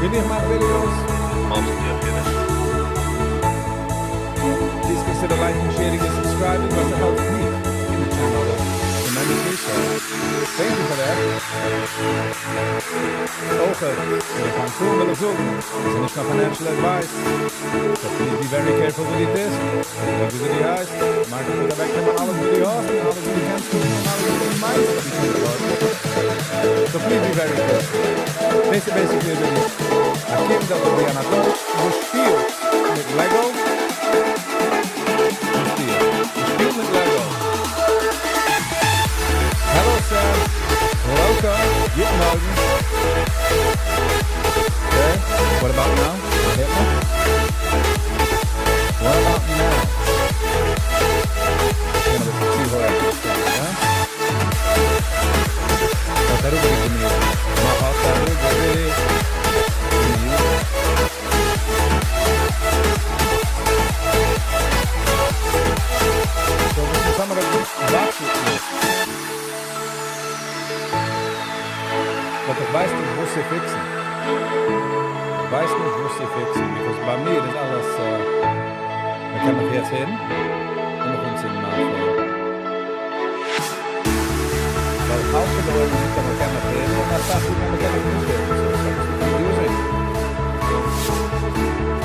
ווען איך מאך videos. Mostly אויף אידיש. Please consider liking, sharing and subscribing, וואס העלפט מיך in the channel tremendously, so thank you for that. אויך, איך קען טון וויל איך זאגן, עס איז נישט קיין financial advice, so please be very careful וואס דו טוסט, און ווי דו הייסט, market וועט אוועקנעמען אלעס וואס דו האסט, און אלעס וואס דו קענסט טון, און אלעס וואס דו מיינסט אז דו קענסט טון. So please be very careful. דאס איז basically א video. א קינד אדער ווי אן adult וואס שפילט מיט Lego. וואס שפילט? וואס שפילט מיט Lego. Hello Sam. Welcome. גוטן מארגן. Okay. What about now? הערט מען? What about now? קען אבער צו הויך יא? דאס אריבער די music. מאך אריבער די music. So, דאס איז some of the watch list. But איך ווייס נישט, וואס צו fix ן. איך ווייס נישט, וואס צו fix ן. Because ביי מיר איז אלעס, מען קען מיך יעצט הערן. און נאך אנצינדן מיין phone. ווייל האלב פון די עולם זאגט אז מען קען מיך הערן, און אסאך זאגן אז מען קען מיך נישט הערן. So, it's a bit confusing. One, two, three. מען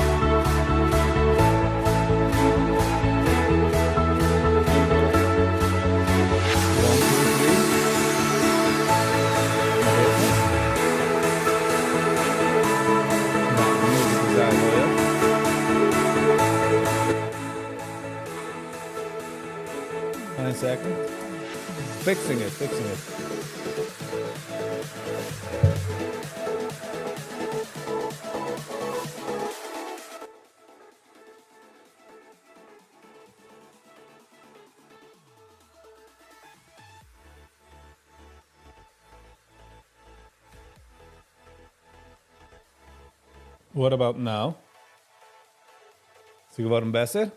הערט מיך? נא, די music איז זייער הויך. One second. Fixing it, fixing it. What about now? איז געווארן בעסער?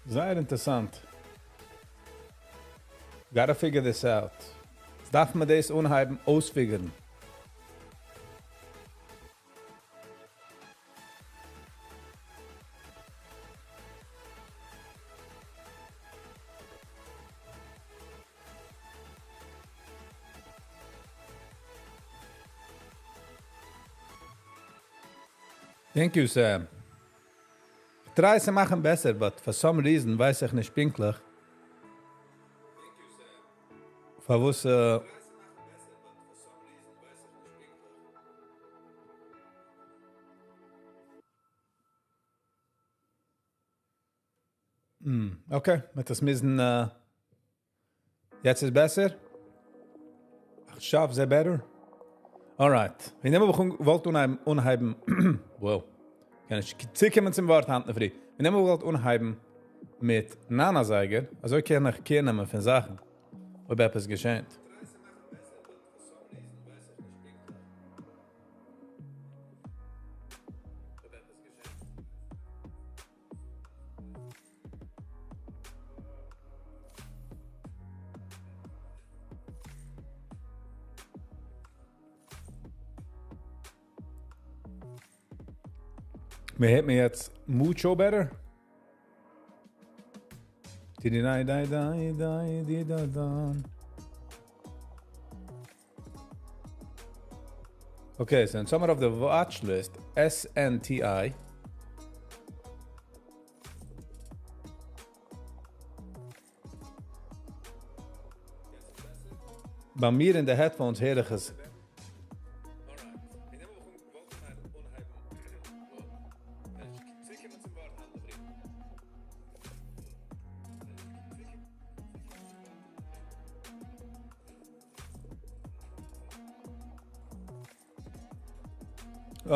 זייער אינטערעסאנט. Gotta figure this out. עס דארף מען דאס אנהייבן אויס figure ן. Thank you, Sam. איך try צו מאכן בעסער, but for some reason ווייס איך נישט פונקטליך. פארוואס, okay, מ'וועט עס מוזן, יעצט איז בעסער? עכשיו זה better? Alright. מיר נעמען געוואלט אנהייבן, wow. קען איך צוקומען צום ווארט היינט פרי. מיר נעמען געוואלט אנהייבן מיט ניין אזייגער, אזוי קען איך care נעמען פון זאכן, אויב עפעס געשעט. מען הערט מיר יעצט mucho better? די די דיי דיי דיי דיי די דא דאן. Okay, so in some of the watch list, SNTI. ביי מיר אין די headphones הער איך עס.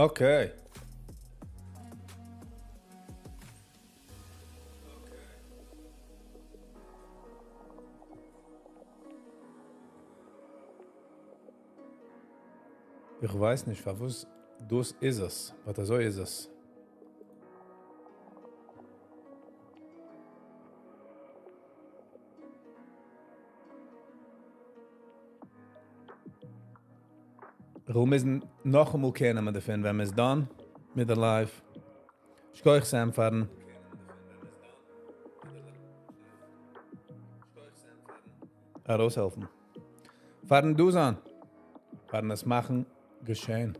Okay. איך ווייס נישט פארוואס דאס איז עס, but אזוי איז עס. איך וועל מוזן נאכאמאל care נעמען דערפון ווען מ'איז done מיט די live. שכוח Sam פארן. ארויסהעלפן. פארן דא זיין. פארן עס מאכן געשען.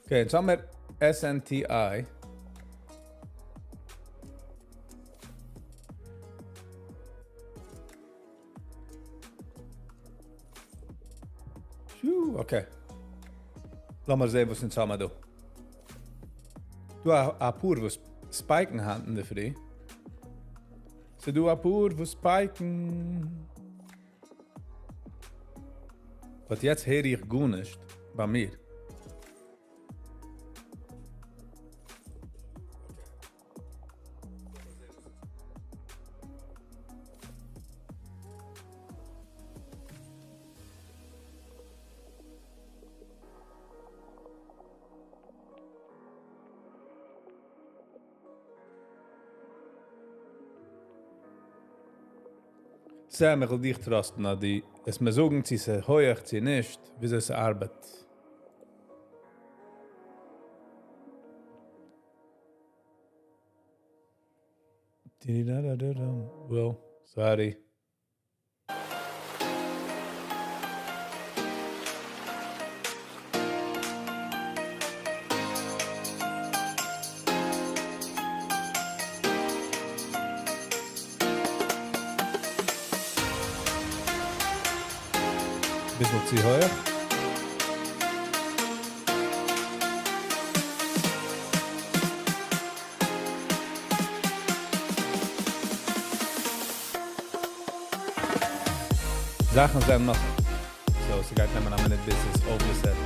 Okay, יעצט האבן מיר SNTI. Okay. לאמיר זען וואס אונז האבן דא. דא א פאר וואס spike ן היינט אינדערפרי. ס'דא א פאר וואס spike ן. But יעצט הער איך גארנישט ביי מיר. Sam, איך וויל דיך trust ן, אז דו וועסט מיר זאגן צו ס'איז הויך צו נישט, וויאזוי ס'ארבעט. Well, sorry. ביסל צו הויך. זאכן זענען נאך so ס'גייט נעמען א מינוט ביז ס'איז אויפגעסעט.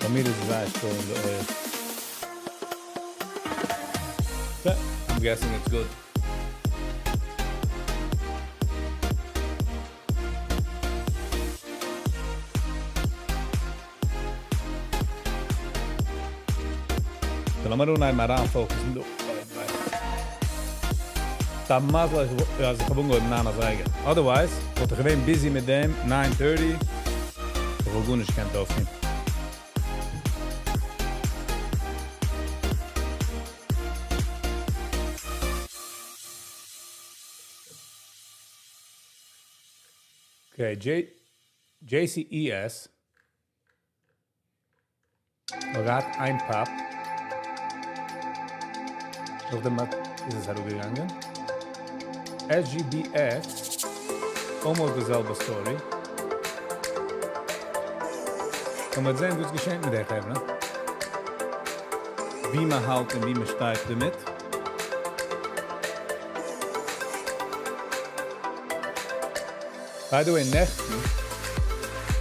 ביי מיר איז עס זייער שטיל אין די אויער. Okay, I'm guessing it's good. לאמיר אנהייבן אריין focus ן דא. ס'א מזל אז איך האב אנגעהויבן 9 אזייגער. Otherwise וואלט איך געווען busy מיט דעם 9:30. איך וואלט גארנישט געקענט אויפטון. Okay, JCES האט געהאט איין pop. נאכדעם איז עס אראפגעגאנגען. SGBS, almost די זעלבע story. און מ'וועט זען וואס געשעט מיט די חברה. ווי מען האלט און ווי מען שטייט דערמיט. By the way, נעכטן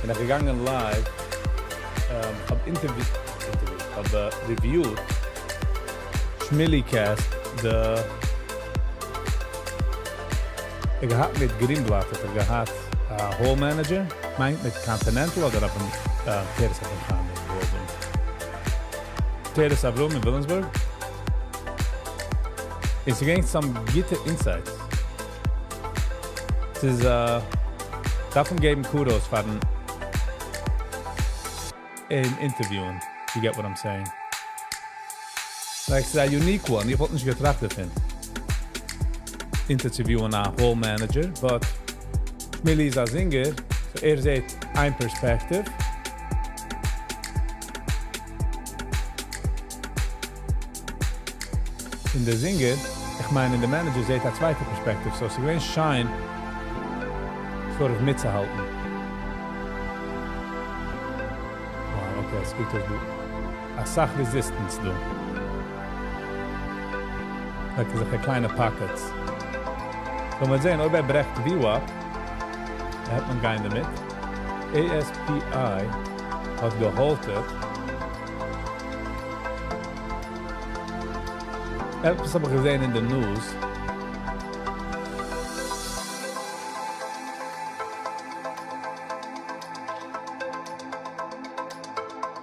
בין איך געגאנגען live, האב interview, האב reviewed Shmili Cast, די איך געהאט מיט גרינבלאט האט ער געהאט א hall manager, מיינט מיט Continental אדער אויפן תורת אברהם אין וויליאמסבורג? תורת אברהם אין וויליאמסבורג? און ס'געווען some גוטע insights. ס'איז דארף אים געבן kudos פארן אים interview ען, you get what I'm saying. Like, ס'איז א unique one. איך וואלט נישט געטראכט דערפון. Interviewen א whole manager, but Shmili איז א singer, so ער זעט איין perspective. און דער singer, איך מיין, און דער manager זעט א צווייטע perspective, so ס'איז געווען שיין sort of מיטצוהאלטן. Wow, okay, עס קוקט אויס דא אסאך resistance דא. Like אזעלכע קליינע pockets. So מ'וועט זען, אויב ער ברעכט VWAP, וועט מען גיין דערמיט. ASPI האט געהאלטן. עפעס האב איך געזען אין די news.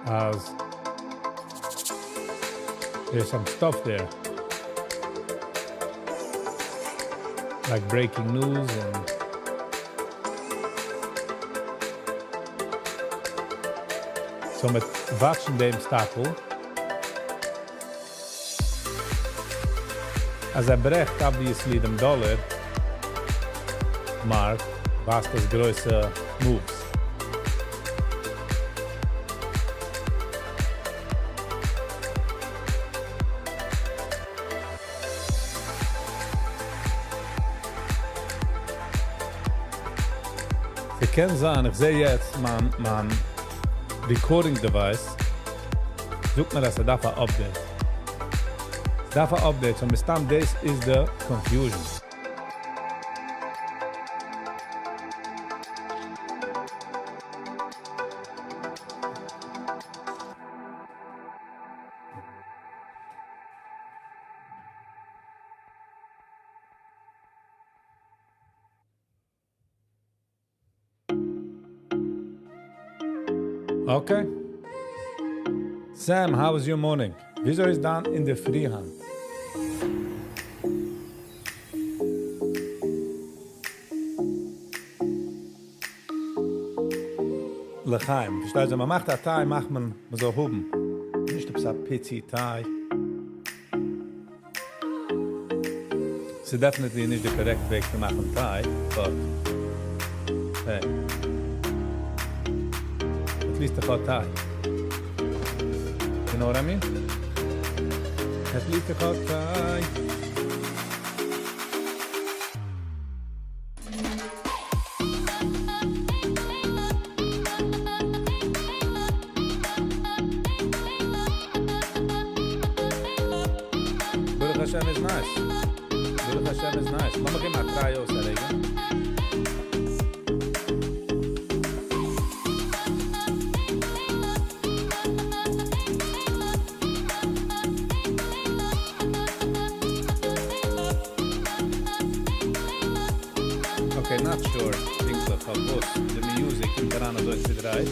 אז there's some stuff there. Like breaking news and so מ'וועט watchן דעם stock. אז ער ברעכט obviously דעם דאלאר mark, ווייזט דאס גרויסע moves. ס'קען זיין, איך זע יעצט מיין recording device, זאגט מיר, אז ער דארף אן update. עס דארף אן update, so מסתם דאס איז the confusion. Okay. Sam, how was your morning? וויאזוי איז דיין אינדערפרי היינט? לחיים. פארשטייסט, ווען מען מאכט א טיי, מאכט מען, מען זאל האבן. נישט עפעס א פיצי טיי. ס'איז definitely נישט די correct וועג צו מאכן טיי, but hey. At least איך האב טיי. You know what I mean? At least איך האב טיי. ברוך השם איז nice. ברוך השם איז nice. לאמיר געבן א try אויס א רגע. Okay, not sure. פונקטליך פארוואס די music קומט אריין אזוי צודרייט.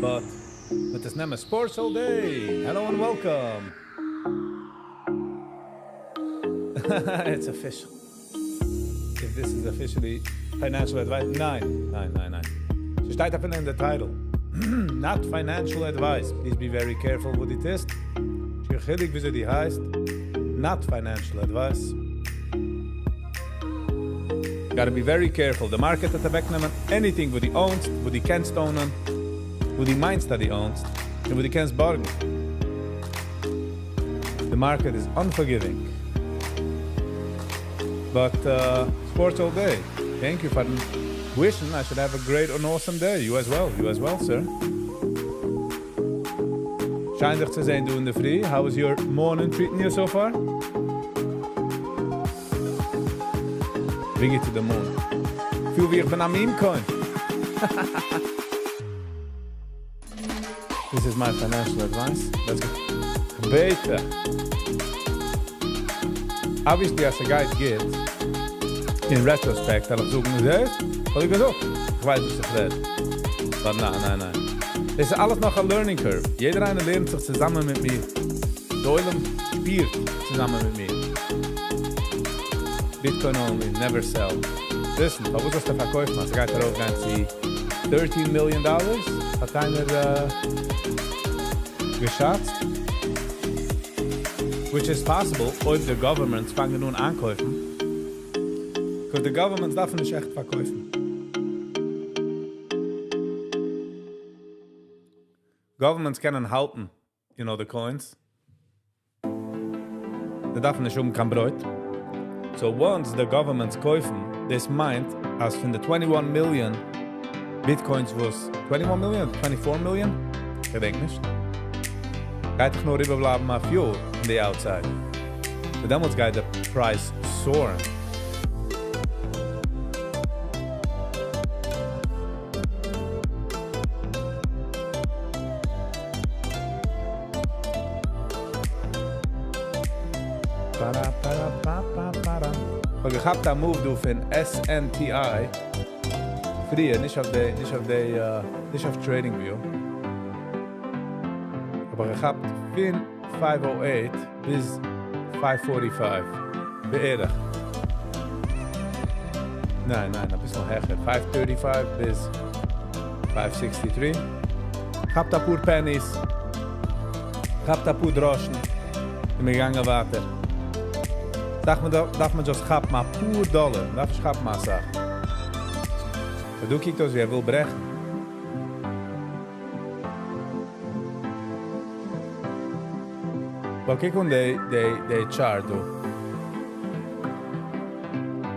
But מ'וועט עס נעמען Sports All Day. Hello and welcome. It's official. If this is officially financial advice, ניין, ניין, ניין, ניין. ס'שטייט אפילו אין the title. Not financial advice. Please be very careful what it is. חילוק וויאזוי די הייסט. Not financial advice. Gotta be very careful. The market וועט אוועקנעמען anything וואס דו ownsט, וואס דו קענסט ownען, וואס דו מיינסט אז דו ownsט, און וואס דו קענסט בארגן. The market is unforgiving. But sports all day. Thank you for wishing I should have a great and awesome day. You as well. You as well, sir. שיין דיך צו זען דא אינדערפרי. How is your morning treating you so far? Bring it to the moon. פיל ווי איך בין א meme coin. This is my financial advice. Let's go. בעטער. Obviously, אז ס'גייט גוט, in retrospect, וועל איך זאגן, זעסט? האב איך געזאגט. איך ווייס, וואס איך רעד. But ניין, ניין, ניין. דאס איז אלעס נאך א learning curve. יעדער איינער לערנט זיך צוזאמען מיט מיר. דער עולם שפירט צוזאמען מיט מיר. Bitcoin only, never sell. Listen, פארוואס זאלסטו פארקויפן? אז ס'גייט ארויפגיין צו 13 million dollars? האט איינער געשאצט? Which is possible אויב די governments פאנגען אן איינקויפן. Because the governments דארפן נישט עכט פארקויפן. Governments קענען האלטן, the coins. זיי דארפן נישט האבן קיין ברויט. So once the governments קויפן, דאס מיינט, אז פון די 21 million Bitcoins וואס, 21 million? 24 million? איך געדענק נישט. גייט דאך נאר איבערבלייבן א few in the outside. So דעמאלטס גייט די price soaren. Para, para, pa, pa, para. איך האב געכאפט א move דא פון SNTI. פריער, נישט אויף די, נישט אויף די, נישט אויף TradingView. אבער געכאפט פון 508 ביז 545. בערך. ניין, ניין, א ביסל העכער. 535 ביז 563. כאפט א פאר pennies. כאפט א פאר גראשן. און מיר גייען ווייטער. דארף מען, דארף מען just כאפן א פאר דאלאר. דארף איך כאפן א סאך. אבער דא קוקט אויס ווי ער וויל ברעכן. אבער קוק אן די chart דא.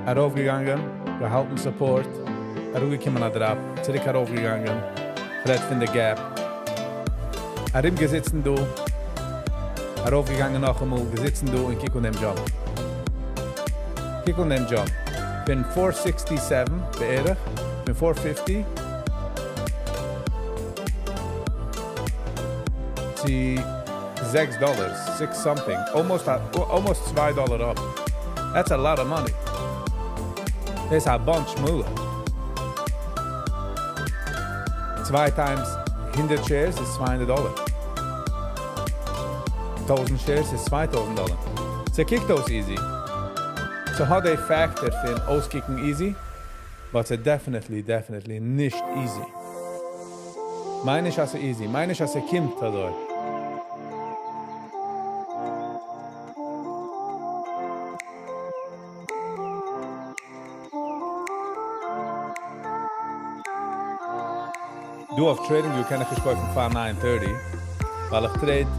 ארויפגעגאנגען, געהאלטן support, אראפגעקומען א drop, צוריק ארויפגעגאנגען, רעדט פון די gap. ארומגעזיצן דא, ארויפגעגאנגען נאכאמאל, געזיצן דא און קוק אן דעם jump. קוק אן דעם jump. פון 467 בערך, פון 450 צו 6 dollars, 6 something, almost 2 dollar up. That's a lot of money. That's a bunch moolah. 2 times 100 shares איז 200 דאלאר. 1000 shares איז 2000 דאלאר. ס'קוקט אויס easy. ס'האט א factor פון אויסקוקן easy, but it's definitely, definitely נישט easy. מיין נישט אז ס'איז easy, מיין נישט אז ס'קומט אזוי. דא אויף TradingView קען איך נישט קויפן פאר 9:30, ווייל איך trade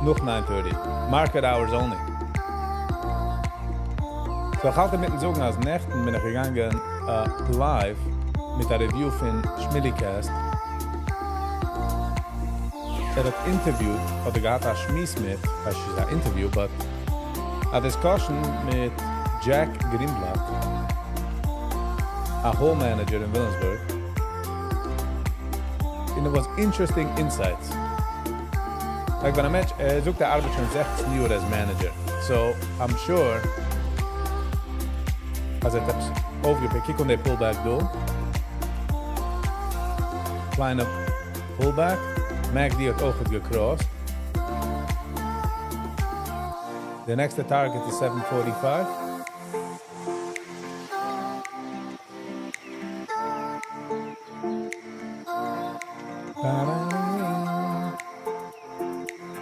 נאך 9:30. Market hours only. So איך האלט אינמיטן זאגן, אז נעכטן בין איך געגאנגען live מיט א review פון ShmueliCast. ער האט interviewed, אדער געהאט א שמועס מיט, ווייס נישט א interview, but a discussion מיט Jack Greenblatt, a hall manager in Williamsburg. And it was interesting insights. Like ווען א מענטש, ער זאגט, ער ארבעט שוין 16 יאר as manager. So, I'm sure, אז ער האט עפעס אויפגעפיקט. קוק אן די pullback דא. קליינע pullback. MACD האט אויך געcrossed. The next target is 745.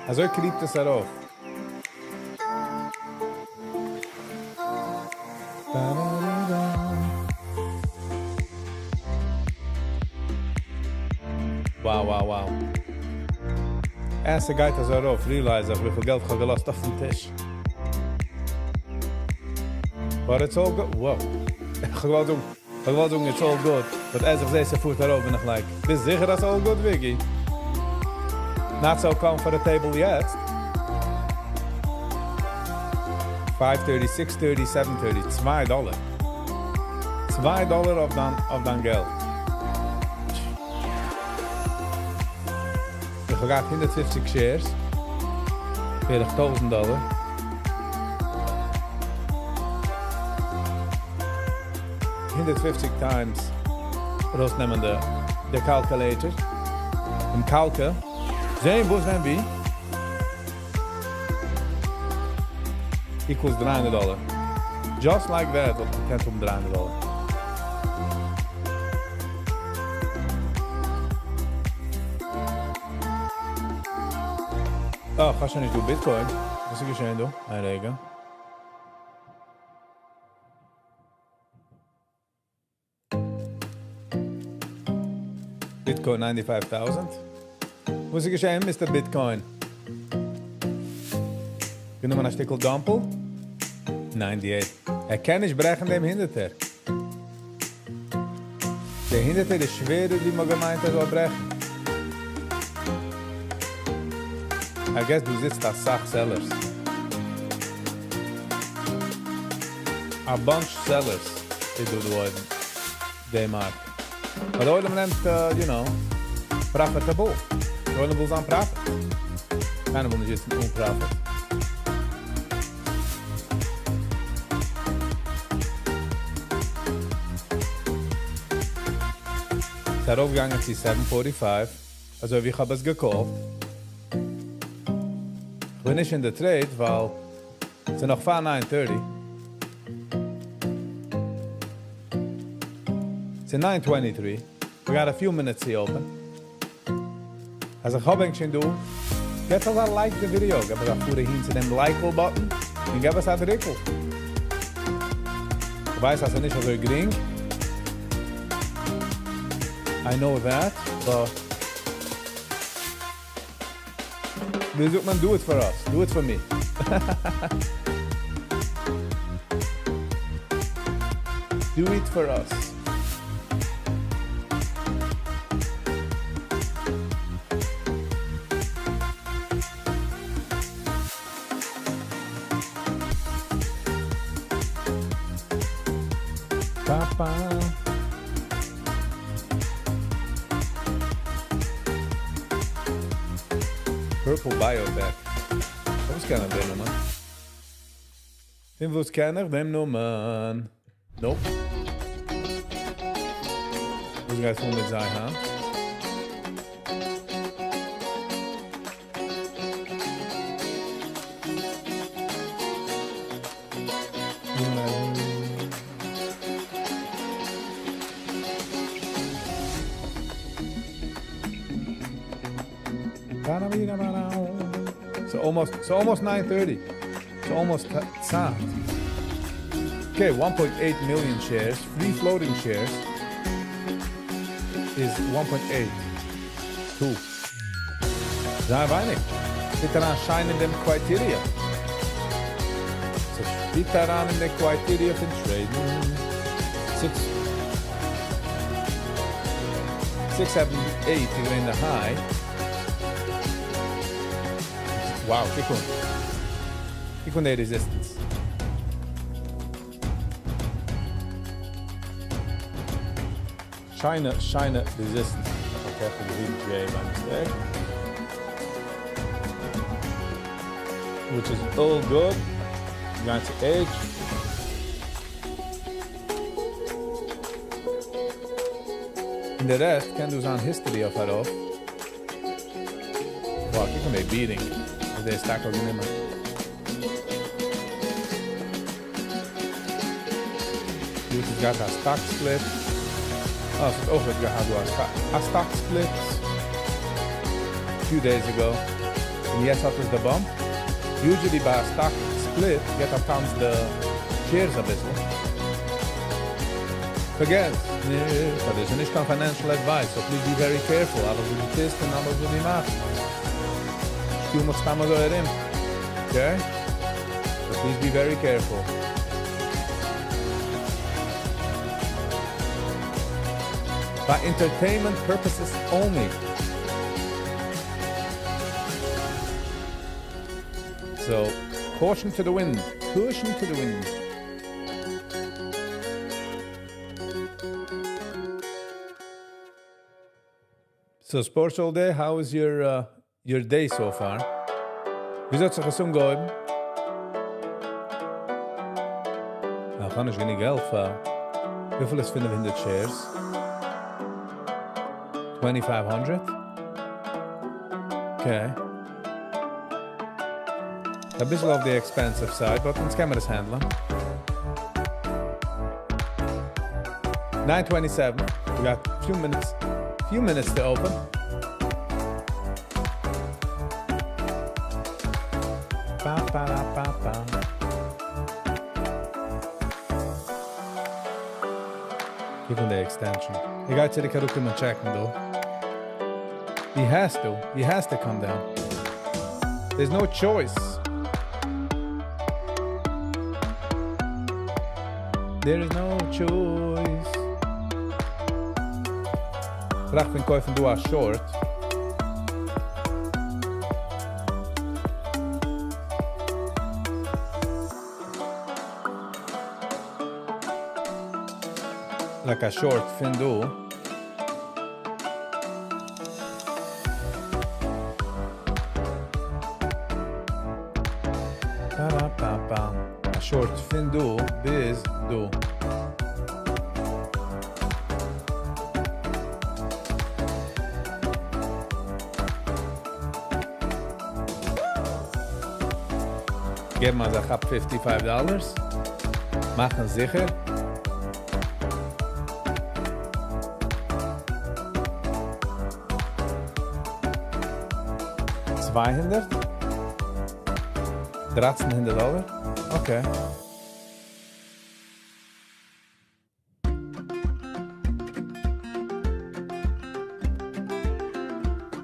אזוי קריכט עס ארויף. Wow. אז ס'גייט אזוי ארויף, realize איך וויפיל געלט איך האב געלאזט אויפן טיש. But it's all good. Wow. איך וואלט זאגן, איך וואלט זאגן, it's all good. But as איך זע, ס'פארט ארויף, בין איך like, ביסט זיכער אז all good, Vicky? Not so comfortable yet. 5.30, 6.30, 7.30, 2 דאלאר. 2 דאלאר אויף דיין געלט. איך האב געהאט 150 shares. בערך 1000 דאלאר. 150 times ארויסנעמען די calculator. דעם calc. זען, וואו זענען מיר? Equals 300 דאלאר. Just like that, וואלט געקענט האבן 300 דאלאר. Oh, איך שוין נישט דא Bitcoin. וואס איז איז געשען דא? א רגע. Bitcoin 95,000. וואס איז געשען, Mr. Bitcoin? גענומען א שטיקל dump. 98. ער קען נישט ברעכן דעם הונדערטער. דער הונדערטער איז שווערער, ווי מען געמיינט, ער זאל ברעכן. I guess דא זיצט א סאך sellers. A bunch sellers איז דא דא אויבן. דער מארק. אבער דער עולם נעמט, profitable. דער עולם וויל זיין profit. קיינער וויל נישט זיצן אן profit. ס'איז ארויפגעגאנגען צו 745, אזוי ווי איך האב עס געקויפט. איך בין נישט אין די trade, ווייל עס איז נאך פאר 9:30. ס'איז 9:23. We got a few minutes to open. אז איך האב ענק שוין דא, געבט אונז א like די video, געב א פאר אהין צו דעם like button און געב עס א דריקל. איך ווייס, אז עס איז נישט אזוי גרינג. I know that, but ווי זאגט מען, do it for us, do it for me. Do it for us. Papa. Purple Biotech. וואס קען איך דעם נאמען? פון וואס קען איך דעם נאמען? Nope. וואס גייט פאר מיט זיי, הא? So almost, so almost 9:30. So almost צייט. Okay, 1.8 million shares, free floating shares is 1.8. 2. זייער ווייניג. fit אריין שיין אין דעם criteria. So fit אריין אין די criteria פון trading. 6 6, 7, 8 איז געווען די high. Wow, קוק אן. קוק אן די resistance. שיינע, שיינע resistance. Okay, for the J by mistake. Which is all good. Going to H. און די rest קען דו זען history אויף ארויף. Wow, קוק אן די beating. די stock האט גענומען. גוט, עס געהאט א stock split. אה, עס האט אויך געהאט א stock, א stock split a few days ago. און יעצט האט עס די bump. Usually ביי א stock split גייט א טאנץ די shares א ביסל. פארגעס נישט, דאס איז נישט קיין financial advice, so please be very careful. אלעס וואס דו טוסט און אלעס וואס דו מאכסט. שפיל מיך סתם אזוי ארום. Okay? So please be very careful. For entertainment purposes only. So, caution to the wind. Caution to the wind. So, Sports All Day, how is your day so far? ווי האט זיך עס אנגעהויבן? איך האב נישט גענוג געלט פאר. וויפיל איז 500 shares? 2500? Okay. א ביסל off the expensive side, but אונז קען מען דאס handle. 9:27. We got few minutes to open. Ba, ba, da. קוק אן די extension. ער גייט צוריק אראפקומען check ן דא. He has to. He has to come down. There's no choice. There is no choice. טראכט פון קויפן דא א short. Like a short פון דא. Pa-ra-pa-pa. A short פון דא ביז דא. געבן אז איך האב $55. מאכן זיכער. 200? 1300 dollar? Okay.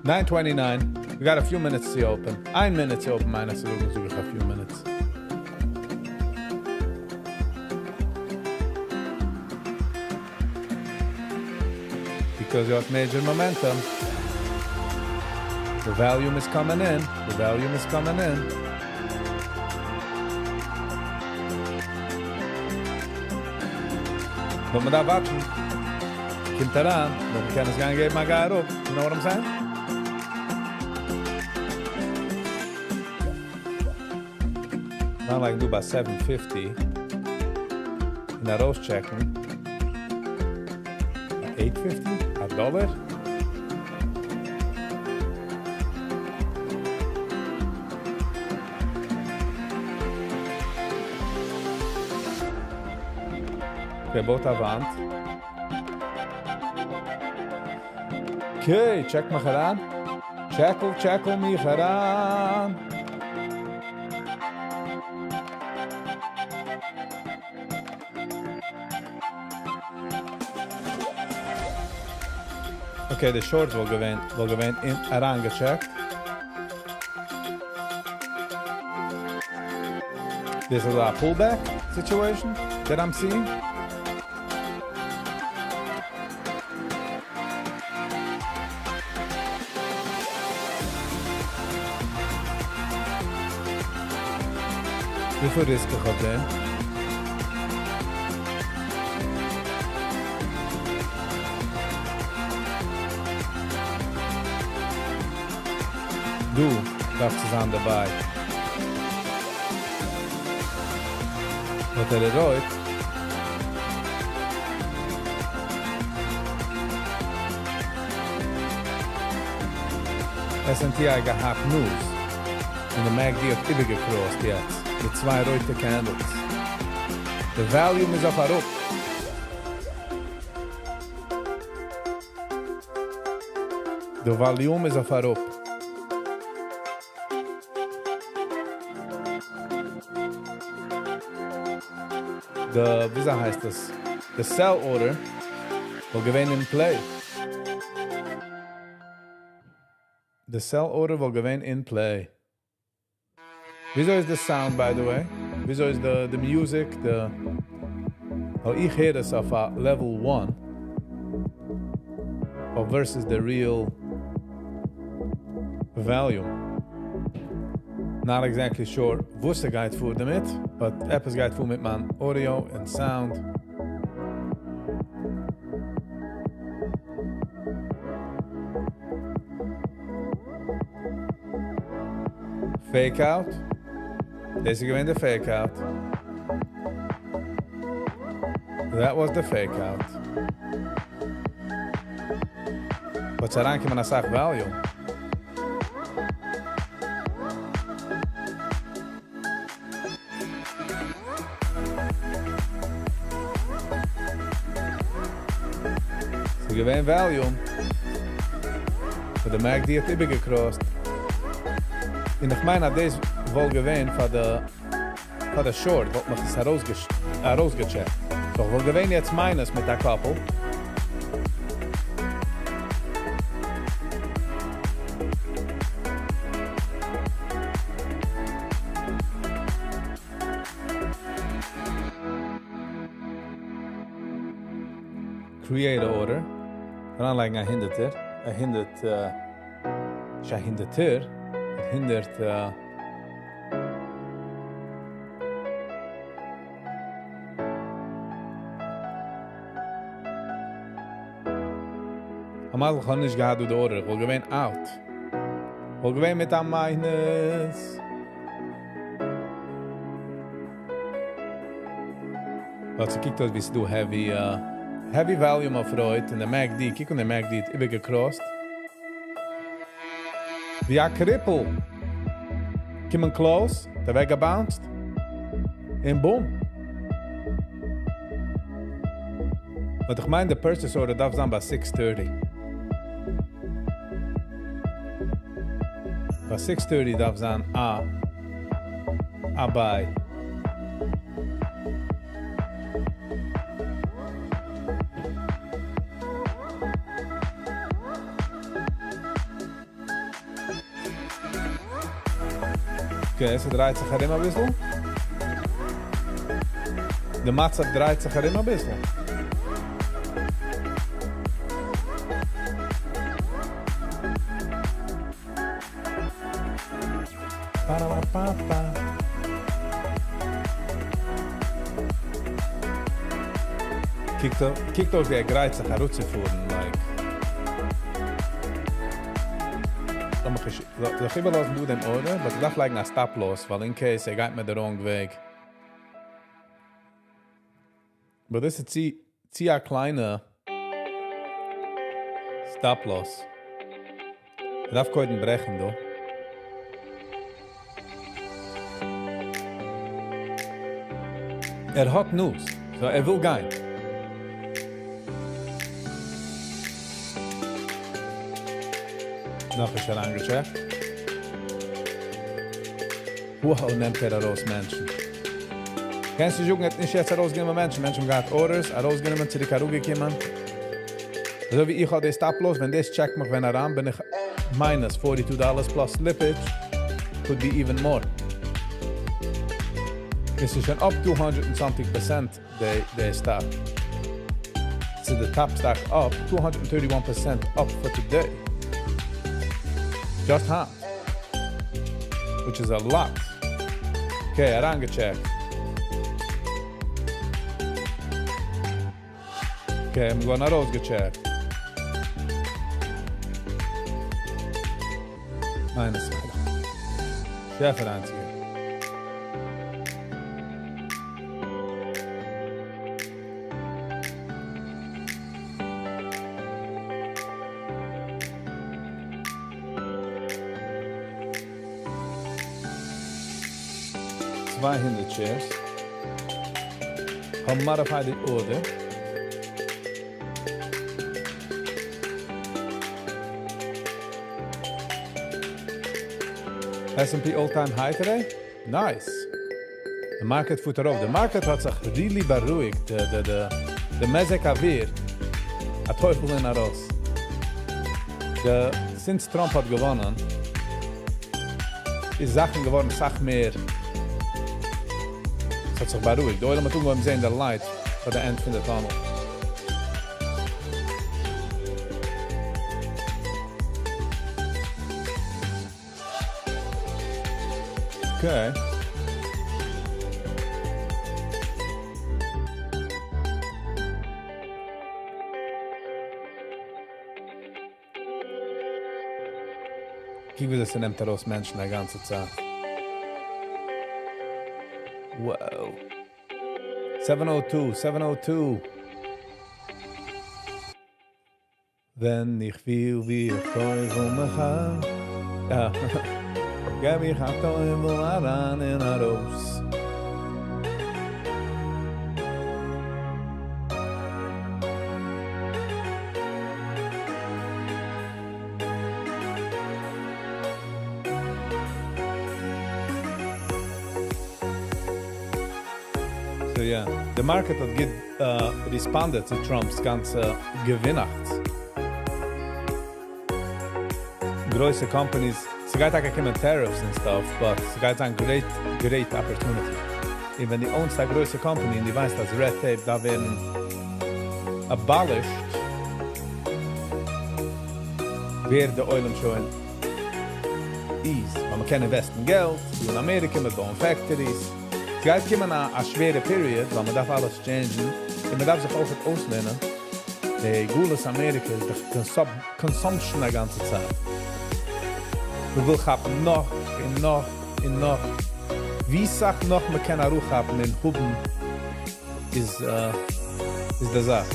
9:29. We got a few minutes to open. איין minute to open, מיין איך, זאג איך a few minutes. Because you have major momentum. The volume is coming in. The volume is coming in. But מען דארף watch ן. קומט אריין, דאן קען עס גיין געבן א גיי אראפ. You know what I'm saying? Now like דא ביי 750. און ארויסcheck ן. 850? A dollar? Okay, בויט א וואנט. Okay, check מיך אריין. Check, check מיך אריין. Okay, די short וואלט געווען, וואלט געווען אין אריינגע check ט. This is a pullback situation that I'm seeing. וויפיל risk איך האב דען? דא דארפסטו זיין דערביי. But ער רויט. SNTI געהאט news. און די MACD האט איבערגע cross ט יעצט. מיט צוויי רויטע candles. The volume איז אויף אראפ. The volume איז אויף אראפ. The, וויאזוי הייסט דאס? The sell order וואלט געווען in play. The sell order וואלט געווען in play. וויאזוי איז the sound, by the way? וויאזוי איז the music? The oh, איך הער דאס אויף א level 1. Oh, versus the real volume. Not exactly sure וואס ס'גייט פאר דערמיט, but עפעס גייט פאר מיט מיין audio and sound. Fake out. דאס איז געווען די fake out. That was the fake out. But אריינקומען א סאך volume. ס'איז געווען volume. But the MACD האט איבערגע cross ט. און איך מיין, אז דאס וואלט געווען פאר די פאר די short, וואלט מען עס ארויסגע check ט. So איך וואלט געווען יעצט minus מיט א couple. Create order. אריינלייגן א הונדערטער. א הונדערט, נישט א הונדערטער, 100. אמאל איך האב נישט געהאט די order, איך וואלט געווען out. וואלט געווען מיט א minus. ווייל ס'קוקט אויס ווי ס'דא heavy volume אויף רויט און די MACD, קוק אן די MACD האט איבערגע crossed. ווי א cripple. קומען close, דער וועג גע bounced. און boom. But איך מיין, די purchase order דארף זיין ביי 6:30. ביי 6:30 דארף זיין א buy. Okay, ס'דרייט זיך ארום א ביסל. די מצב דרייט זיך ארום א ביסל. Pa-ra-pa-pa. קוקט אויס ווי ער גרייט זיך אראפצופארן, like. זאל איך איבערלאזן דא דעם order, but איך דארף לייגן א stop loss, ווייל in case ער גייט מיר the wrong וועג. But דאס איז צו א קליינע stop loss. איך דארף קודם ברעכן דא. ער האט news, so ער וויל גיין. נאך נישט אריינגע checked. Wow, נעמט ער ארויס מענטשן. קענסט נישט זאגן, ער האט נישט יעצט ארויסגענומען מענטשן. מענטשן האבן געהאט orders, ארויסגענומען, צוריק אראפגעקומען. אזוי ווי איך האב די stop loss, ווען דאס check מיך ווען אריין, בין איך minus $42 plus slippage, could be even more. עס איז שוין up 200 and something percent די stock. So the top stock up 231% up for today. Just hot. Which is a lot. Okay, אריינגע checked. Okay, I'm going ארויסגע checked. Minus. שעפער איינציגער. 200 shares. האב modified the order. S&P all-time high today? Nice. The market פארט ארויף. The market האט זיך really בארואיגט. די מזג אוויר. א טויפל אין ארויס. Since Trump האט געוואונען, איז זאכן געווארן סאך מער. עס האט זיך בארואיגט. די עולם האט אנגעהויבן זען the light at the end פון the tunnel. Okay. קוק ווי דאס נעמט ארויס מענטשן די גאנצע צייט. Wow. 702, 702. ווען איך פיל ווי איך טויבל מיך יא. געב איך א טויבל אריין און ארויס. So יא, די market האט גוט responded צו Trump's גאנצע געווינאכטס. גרויסע companies, ס'גייט טאקע קומען tariffs און stuff, but ס'גייט זיין great, great opportunity. און ווען דו own סט א גרויסע קאמפאני און דו ווייסט אז red tape דארף ווערן abolished, ווערט די עולם שוין easy, ווייל מ'קען invest ן געלט דא אין אמעריקע, מ'וועט בויען factories. ס'גייט קומען א שווערע period ווייל מ'דארף אלעס change ן, און מ'דארף זיך אויכעט אויסלערנען. די גלות אמעריקע איז דאך consumption א גאנצע צייט. מ'וויל כאפן נאך און נאך און נאך. ווי סאך נאך מ'קען אראפכאפן און האבן איז איז די זאך.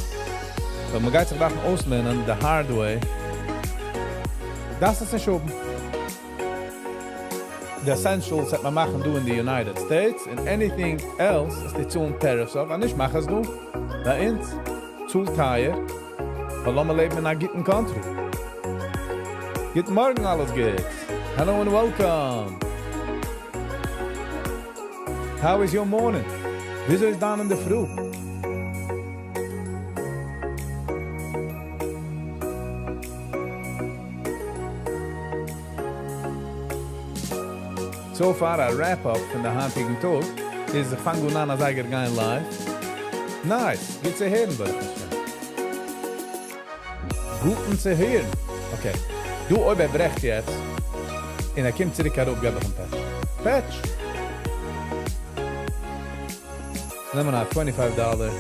so מ'גייט זיך דארפן אויסלערנען די hard way. דארפסט עס נישט האבן. די essentials וועט מען מאכן דא אין די United States, און anything else וועסטו צאלן tariffs אויף, אז נישט מאך עס דא ביי אונז, צאל טייער, ווייל לאמיר לעבן אין א גוטן country. גוט מארגן אלעס גוטס, hello און welcome. How is your morning? וויאזוי איז דיין אינדערפרו? So far א wrap up פון די היינטיגן טאג איז איך פאנג אן ניין אזייגער גיין live. Nice! גוט צו הערן ברוך השם. גוטן צו הערן! Okay. דא אויב ער ברעכט יעצט און ער קומט צוריק אראפ געב איך אים פעטש. פעטש! נעמען א twenty five דאלער,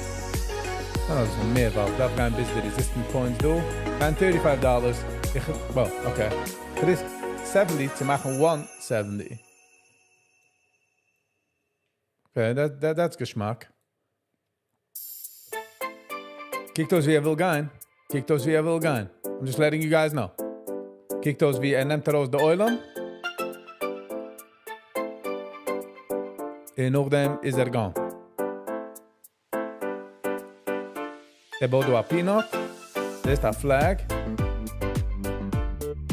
נאר אביסל מער ווייל איך דארף גיין ביז די resistance points דא, גיין thirty five dollars, איך, well, okay, איך risk seventy צו מאכן one seventy. Okay, that's געשמאק. קוקט אויס ווי ער וויל גיין, קוקט אויס ווי ער וויל גיין. I'm just letting you guys know. קוקט אויס ווי ער נעמט ארויס די עולם. און נאכדעם איז ער gone. ער בויט דא א peanut. דאס איז א flag.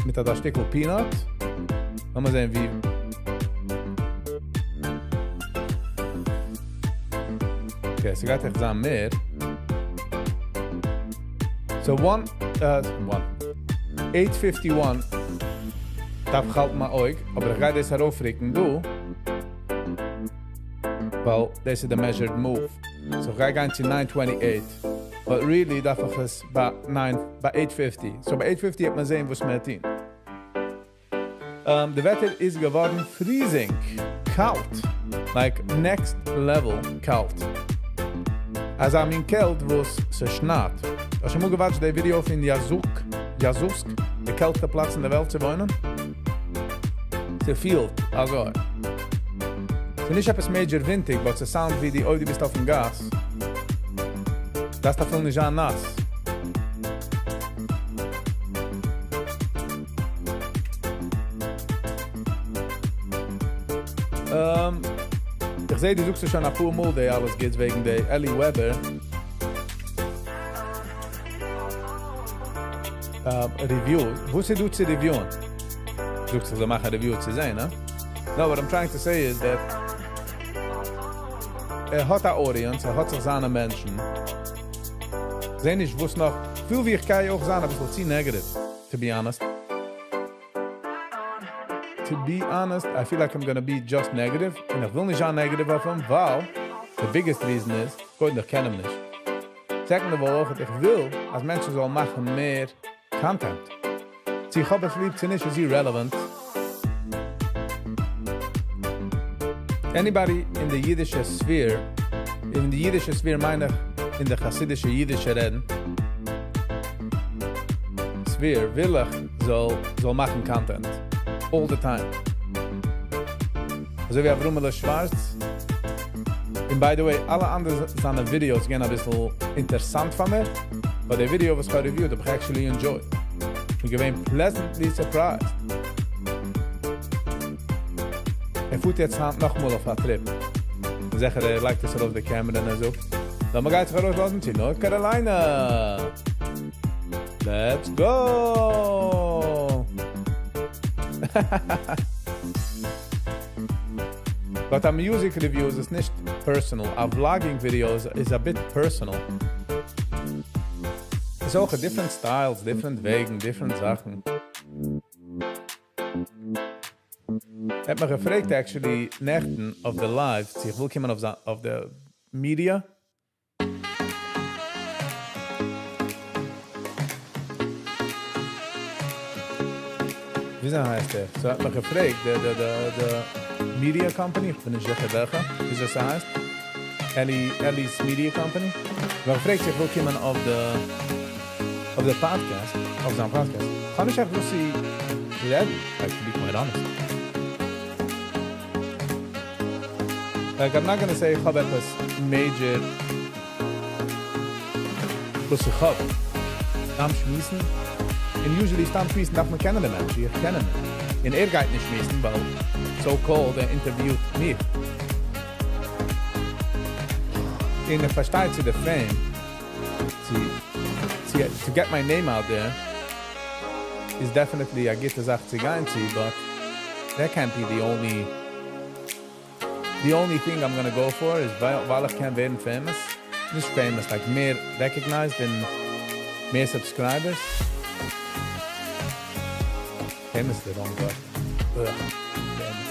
מיט אזא שטיקל peanut. לאמיר זען ווי. Okay, ס'גייט עכט זיין מער. So one, one. Eight fifty one דארף איך האלטן מיין אויג, אבער איך גיי דאס ארויפרוקן דא, ווייל דאס איז די measured move. So איך גיי גיין צו nine twenty eight, but really דארף איך עס ביי nine, ביי eight fifty. So ביי eight fifty וועט מען זען וואס מען וועט טון. די וועטער איז געווארן freezing קאלט, like next level קאלט. אזא מין קעלט וואס ס'שנייט. האסט שוין אמאל גע watch ט די ווידיאו פון יאזוק, יאזוסק, די קעלטסטע פלאץ אין די וועלט צו וואוינען? ס'פילט אזוי. ס'נישט עפעס major ווינטיג but ס' sound ווי די אויב די ביסט אויפן גאס דארפסט אפילו נישט זיין נאס. איך זעה דו זאגסט עס שוין אפאר מאל די אלעס גוטס וועגן די אלי וועבער review, וואס איז דא צו review ען? זאגסט איך זאל מאכן א review צו זעהן, הא? No, what I'm trying to say is that ער האט א audience, ער האט זיך זיינע מענטשן, זעה נישט וואס נאך, כ'פיל ווי איך גיי אויך זיין אביסל צו negative, to be honest. To be honest, I feel like I'm gonna be just negative, און איך וויל נישט זיין negative אויף אים, ווייל די biggest reason איז, קודם איך קען אים נישט. Second of all אויך איך וויל אז מענטשן זאלן מאכן מער content. צו איך האב עס ליב צו נישט איז irrelevant. Anybody אין די אידישע sphere, אין די אידישע sphere מיין איך אין די חסידישע אידישע רעדן sphere, וויל איך זאל זאל מאכן content all the time. אזוי ווי אברהמעלע שווארץ. און by the way, אלע אנדערע זיינע ווידיאוס געווען אביסל אינטערסאנט פאר מיר, but די ווידיאו וואס כ'האב review ט האב איך actually enjoyed. כ'בין געווען pleasantly surprised. ער פארט יעצט היינט נאכאמאל אויף א trip. כ'בין זיכער ער לייגט עס ארויף די קעמערע און ער זאגט, לאמיר גייט זיך ארויסלאזן צו North Carolina! Let's go! But א music review איז עס נישט. personal. A vlogging video is a bit personal. ס'איז אויך different styles, different וועגן, different זאכן. ער האט מיך געפרעגט actually נעכטן אויף די live, צו איך וויל קומען אויף די media. וויאזוי הייסט ער? So ער האט מיך געפרעגט, די די די די media company, איך בין נישט זיכער וועלכע, וויאזוי ס'הייסט, Eli Eli's media company, האט מיך געפרעגט צו איך וויל קומען אויף די אויף די podcast, אויף זיין podcast. איך האב נישט עכט וואס צו רעדן, like to be quite honest. Like I'm not gonna say איך האב עפעס major וואס איך האב. סתם שמועסן, און usually סתם שמועסן דארף מען קענען די מענטש, איך קען אים נישט. און ער גייט נישט שמועסן, ווייל so called ער interview ט מיך. און איך פארשטיי צו די fame, צו צו to get my name out there, איז definitely א גוטע זאך צו גיין צו, but that can't be the only thing I'm gonna go for איז ווייל איך קען ווערן famous, נישט famous, like מער recognized און מער subscribers. Famous is the wrong word. Ugh, famous.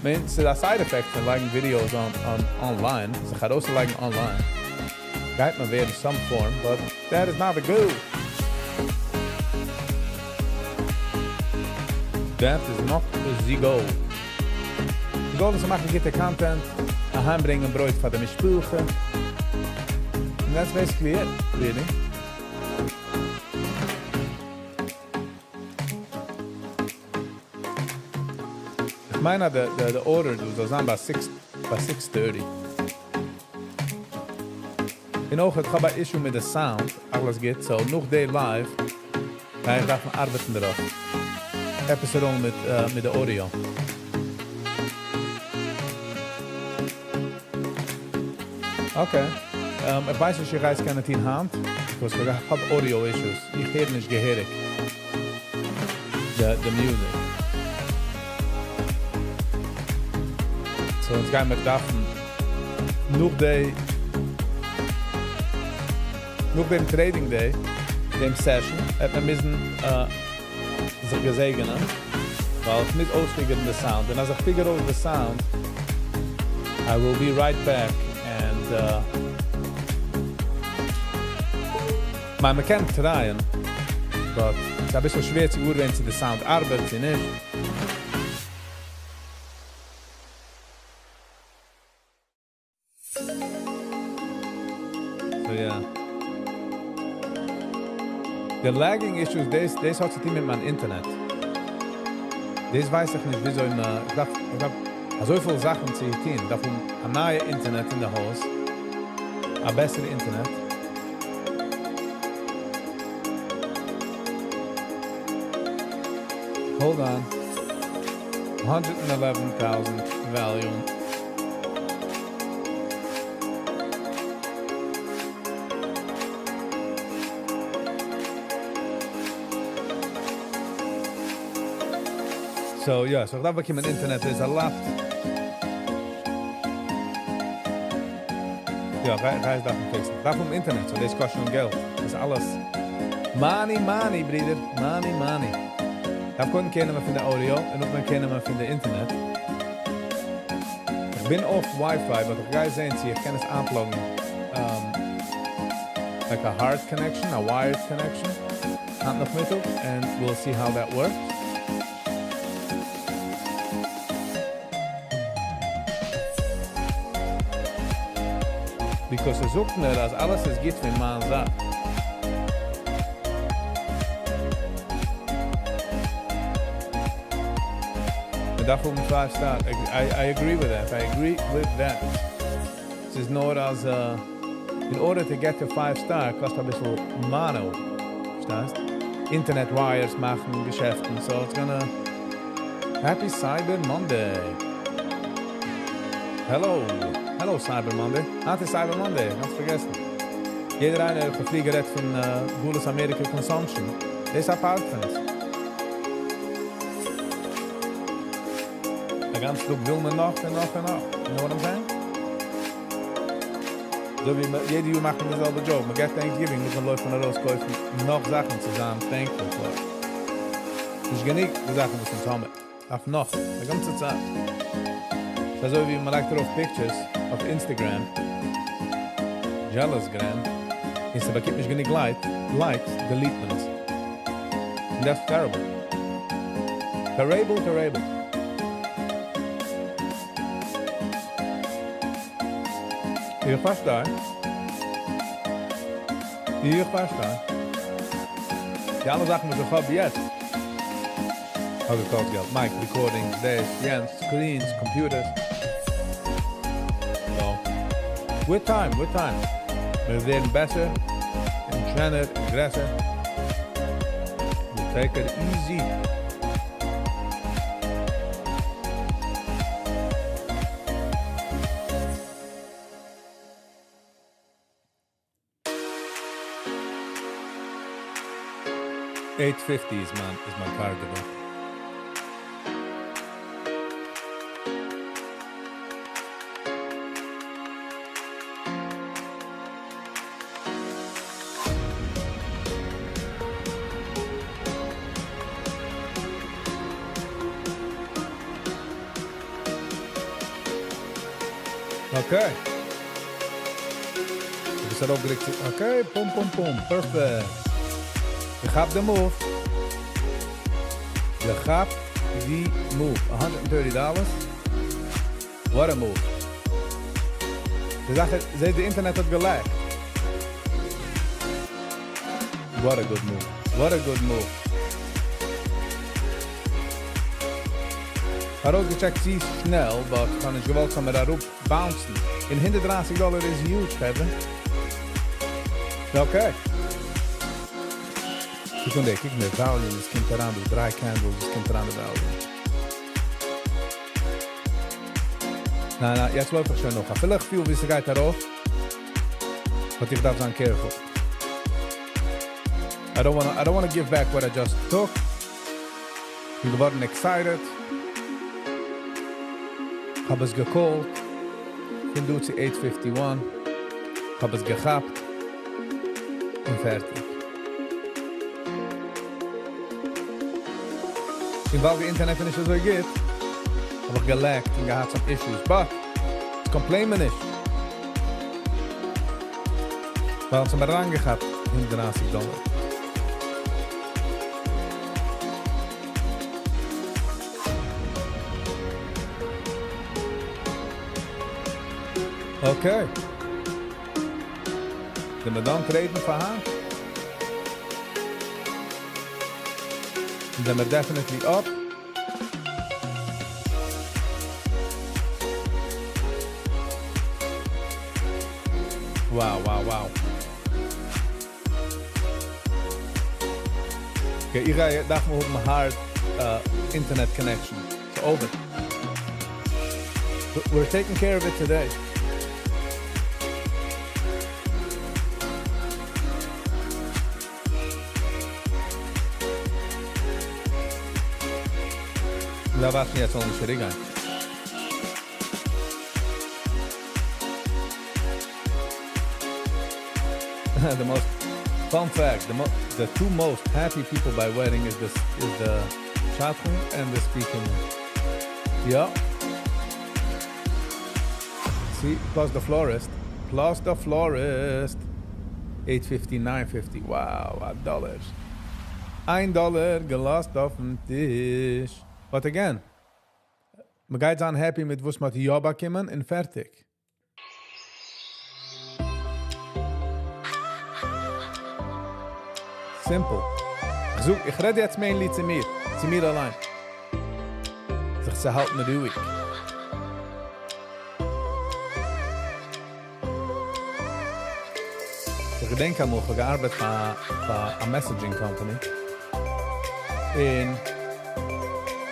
Mean, ס'איז א side effect פון לייגן videos on online, זיך ארויסלייגן online. גייט מען ווערן some form, but that is not the goal. That is not the goal. The goal איז צו מאכן גוטע content, אהיימברענגען ברויט פאר די משפחה. And that's basically it, really. איך מיין, the order זאל זיין ביי 6, ביי 6:30. און אויך, איך האב א issue מיט די sound, אלעס גוט, so נאך די live, גיי איך דארפן ארבעטן דערויף. עפעס wrong מיט די audio. Okay. איך ווייס נישט, איך גיי עס קענען טון היינט, because איך האב audio issues. איך הער נישט געהעריג the music. So, יעצט גייען מיר דארפן נאך דעם trading day, דעם session, וועט מען מוזן זיך געזעגענען, ווייל איך מוז אויס figure ן די sound. און אז איך figure אויס די sound, I will be right back and מען קען try ען, but ס'איז א ביסל שווער צו אורטיילן צו די sound ארבעט, צו נישט. So yeah. The lagging issues, דאס האט צו טון מיט מיין אינטערנעט. דאס ווייס איך נישט, וויאזוי מען, איך דארף אזויפיל זאכן צו טון. איך דארף א נייע אינטערנעט אין די הויז. א בעסערע אינטערנעט. Hold on. 111,000 volume. So yeah, so איך דארף באקומען אינטערנעט איז a lot. יא, איך דארף fix ן. איך דארף אן אינטערנעט, so דאס קאסט שוין געלט. דאס איז אלעס. Money, money, ברודער. Money, money. דארף קודם care נעמען פון די audio און נאכדעם care נעמען פון די אינטערנעט. איך בין אויף Wi-Fi, but איך גיי זען, צו איך קען עס אן plug ן. Like a hard connection, a wired connection. היינט נאכמיטאג, and we'll see how that works. Because ער זאגט מיר, אז אלעס איז גוט פון מיין זייט. מען דארף האבן 5 star. I agree with that. I agree with that. ס'איז נאר אז in order to get to 5 star קאסט א ביסל money. פארשטייסט? Internet wires מאכן געשעפטן. So it's gonna. Happy Cyber Monday. Hello. Hello Cyber Monday. היינט איז Cyber Monday, גאנץ פארגעסן. יעדער איינער האט פריער גערעדט פון גלות אמעריקע consumption. דאס איז א part פון עס. גאנצן טאג וויל מען נאך און נאך און נאך. You know what I'm saying? אזוי ווי מען, יעדע יאר מאכט מען די זעלבע joke. מען גייט Thanksgiving, מוז מען לויפן ארויס קויפן נאך זאכן צו זיין thankful for. נישט גענוג די זאכן וואס אונז האבן. דארף נאך, די גאנצע צייט. ס'איז אזוי ווי מען לייגט ארויף pictures אויף Instagram, Jealousgram, און ס'באקומט נישט גענוג like, likes, delete מען עס. And that's terrible. Terrible, terrible. איך פארשטיי. איך פארשטיי. די אלע זאכן וואס איך האב יעצט, האב געקאסט געלט. Mic, recordings, דאס, יענץ, screens, computers. So, with time, with time. מיר ווערן בעסער, און שענער, און גרעסער. We'll take it easy. 850 איז מיין target. Okay. דו ביסט ארויפגעלייגט. Okay, פום, פום, פום. Perfect. איך האב די move. איך האב די move. $130. What a move. די זאך איז, זעט, די אינטערנעט האט גע lag ט. What a good move. What a good move. ארויסגעטשעקט צו שנעל, but כ'האב נישט געוואלט זאל מיר אראפ bounce ן. און 130 דאלער איז huge, Kevin. Okay. סעקונדע, קוק מיר, volume, עס קומט אריין, די דריי candles, עס קומט אריין די volume. ניין, ניין, יעצט לויף איך שוין נאך. אפילו איך פיל, ווי עס גייט ארויף, but איך דארף זיין careful. I don't wanna give back what I just took. בין געווארן excited. האב עס גע call ט. בין דא צו 851. האב עס געכאפט. און פארטיג. און ווייל די אינטערנעט נישט אזוי גוט, האב איך גע lag ט און געהאט some issues. But, עס complain מיר נישט. ווייל עס האבן אריינגעכאפט 130 דאלער. Okay. זענען מיר done trade ן פאר היינט? זענען מיר definitely up. Wow. Okay, איך גיי דארף מיר האבן hard internet connection. It's over. But we're taking care of it today. דא ווארטן יעצט זאל נישט צוריקגיין. The most fun fact, the two most happy people by wedding is the shadchan and the speaker. Yeah. See, plus the florist. Plus the florist. 850, 950. Wow, א דאלער. איין דאלער געלאזט אויפן טיש. But again, מען גייט זיין happy מיט וואס מ'האט יא באקומען און פארטיג. Simple. איך זאג, איך רעד יעצט mainly צו מיר, צו מיר אליין. זיך צו האלטן רואיג. איך געדענק אמאל, איך האב געארבעט פאר א messaging company. און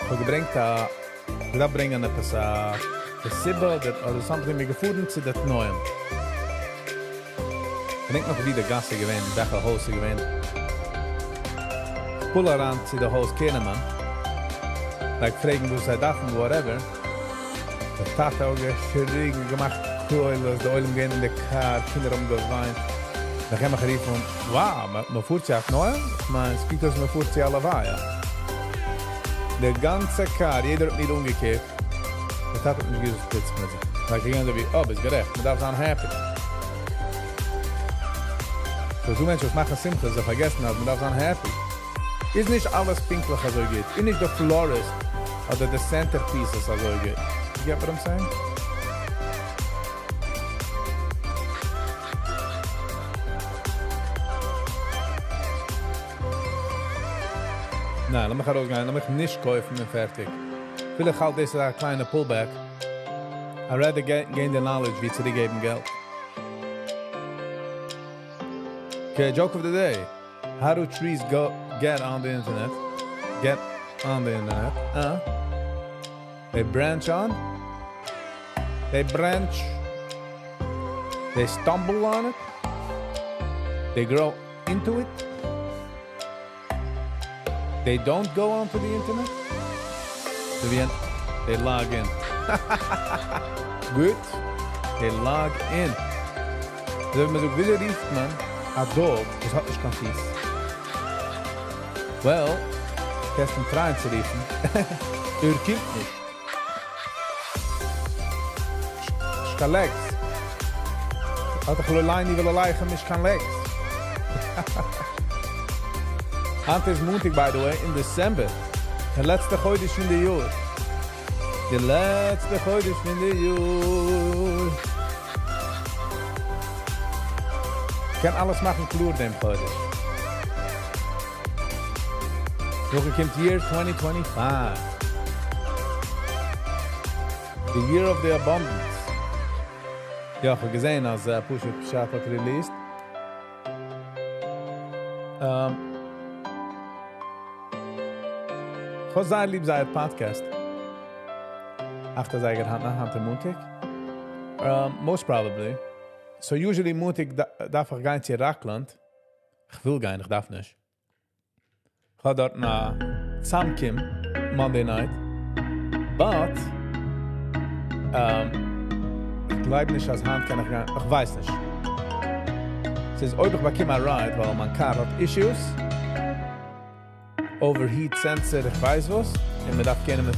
איך האב געברענגט א, איך דארף ברענגען עפעס א מסיבה אדער something, מיר געפארן צו די תנאים. געדענק נאך ווי די גאס איז געווען, וועלכע הויז איז געווען. איך pull אריין צו די הויז קענען, like פרעגן וואס זיי דארפן, whatever. דער טאטע האט געשריגן, געמאכט קולות, די עולם געווען אין די קאר, קינדער האבן געוויינט. נאכהער מיך גערופן, wow, מען פארט צו א תנאים? איך מיין, עס קוקט אויס מען פארט צו א לוויה. די גאנצע קאר, יעדער האט מיר אנגעקוקט, דער טאטע האט נישט געוואוסט וואס טוט זיך מיט זיך. like געווען אזוי ווי, אה, ביסט גערעכט, מען דארף זיין happy. ס'איז דא מענטשן וואס מאכן שמחות, זיי פארגעסן אז מען דארף זיין happy. איז נישט אלעס פונקטליך אזוי גוט, איז נישט די florist אדער די centerpieces אזוי גוט. You get what I'm saying? ניין, לאמיך ארויסגיין, לאמיך נישט קויפן און פערטיג. אפילו איך האלט דאס איז א קליינע pullback. I rather gain the knowledge ווי צוריקגעבן געלט. Okay, joke of the day. How do trees go get on the internet? Get on the internet. Uh? They branch on? They branch. They stumble on it? They grow into it? They don't go onto the internet? They log in. גוט. They log in. אזוי ווי מען זאגט, וויאזוי רופט מען א dog וואס האט נישט קיין פיס? Well, קענסט אים try ען צו רופן. ער קומט נישט. נישט קיין legs. האט דאך לא עלינו ולא עליכם נישט קיין legs. היינט איז מאנטאג by the way אין December. די לעצטע חודש פון די יאר. די לעצטע חודש פון די יאר. קען אלעס מאכן קלאר דעם חודש. נאכדעם קומט year 2025. The year of the abundance. יא, איך האב געזען אז פשוט פשט האט released. איך האב זייער ליב זייער פאדקעסט. 8 אזייגער היינט נאכט, היינט איז מאנטאג. Most probably. So usually מאנטאג דארף איך גיין צו Rockland. איך וויל גיין, איך דארף נישט. איך האב דארט א צאמקום Monday night. But איך גלייב נישט אז היינט קען איך גיין, איך ווייס נישט. ס'איז אויב איך באקום א ride ווייל מיין קאר האט issues, overheat sensor, איך ווייס וואס, און מען דארף קענען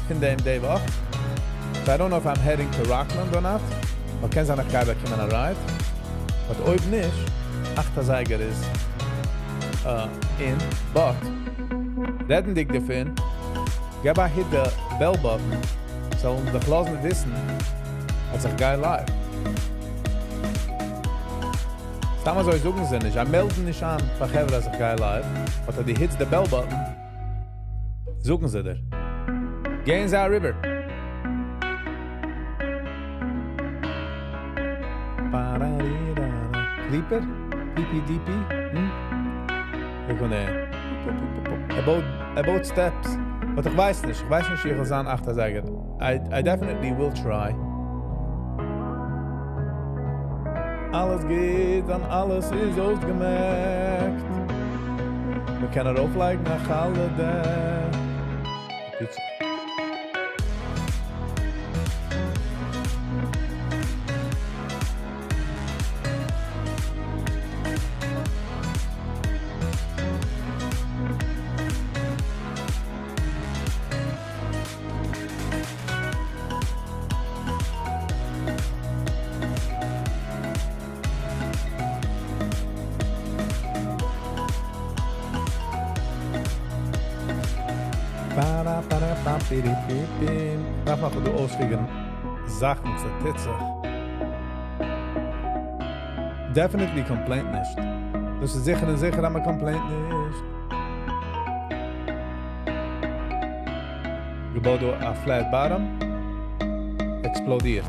פון דעם די וואך. So I don't know if I'm heading to Rockland or not. אבער קען זיין איך גיי באקומען א ride. But אויב נישט, 8 אזייגער איז אין. But, רעדנדיג דערפון, געב א hit the bell button, זאלן דיך לאזן וויסן, אז איך גיי live. סתם אזוי זאגן זיי נישט, זיי מעלדן נישט אן פאר חברה אז איך גיי live, but אז דו hit סט the bell button, זאגן זיי דיר. גייען זיי אריבער. Creeper? PPDP? Hm? איך קען about about steps. But איך ווייס נישט, איך ווייס נישט, איך וועל זיין 8 אזייגער. I definitely will try. אלעס גוט, און אלעס איז אויסגעמעקט. מיר קענען ארויפלייגן א חלה דעק. פיצא. דארף נאך דא אויס figure ן זאכן צו טוט זיך. Definitely complain נישט. דאס איז זיכער און זיכער אז מען complain ט נישט. געבויט דא א flat bottom. עקספלאדירט.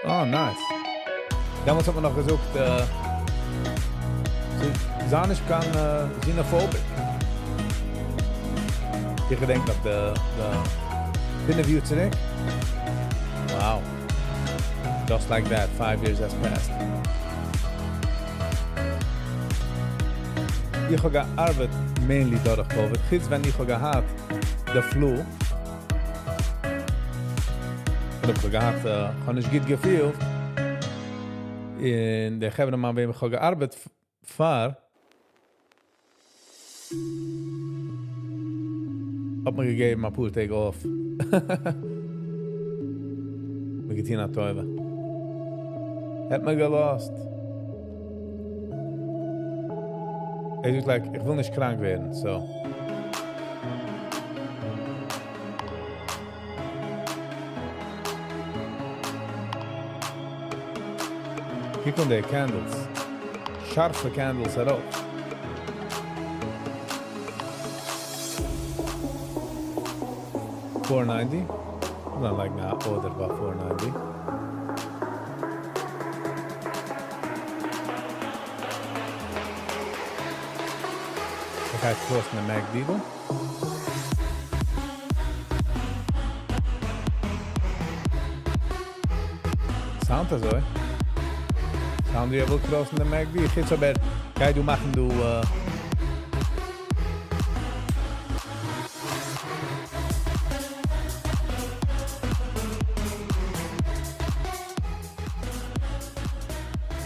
Oh, nice. דעמאלטס האט מען נאך געזאגט, זיי נישט קיין xenophobic. איך געדענק נאך די 5 יאר צוריק. Wow. Just like that, five years has passed. איך האב געארבעט mainly דורך COVID, חוץ ווען איך האב געהאט די flu. אדער איך האב געהאט, איך האב נישט גוט געפילט. און דער חברה מאן וועם איך האב געארבעט פאר, האט מיר געגעבן אפאר טעג off. מיר געטון א טובה. האט מיר געלאזט. ער זאגט like, איך וויל נישט קראנק ווערן, so. קוק אן די candles. שארפע candles ארויף. 490. I'm like na order ביי 490. איך גיי cross ן די MACD דא. Sound אזוי. Sound ווי ער וויל cross ן די MACD. חוץ אויב ער גייט דא מאכן דא.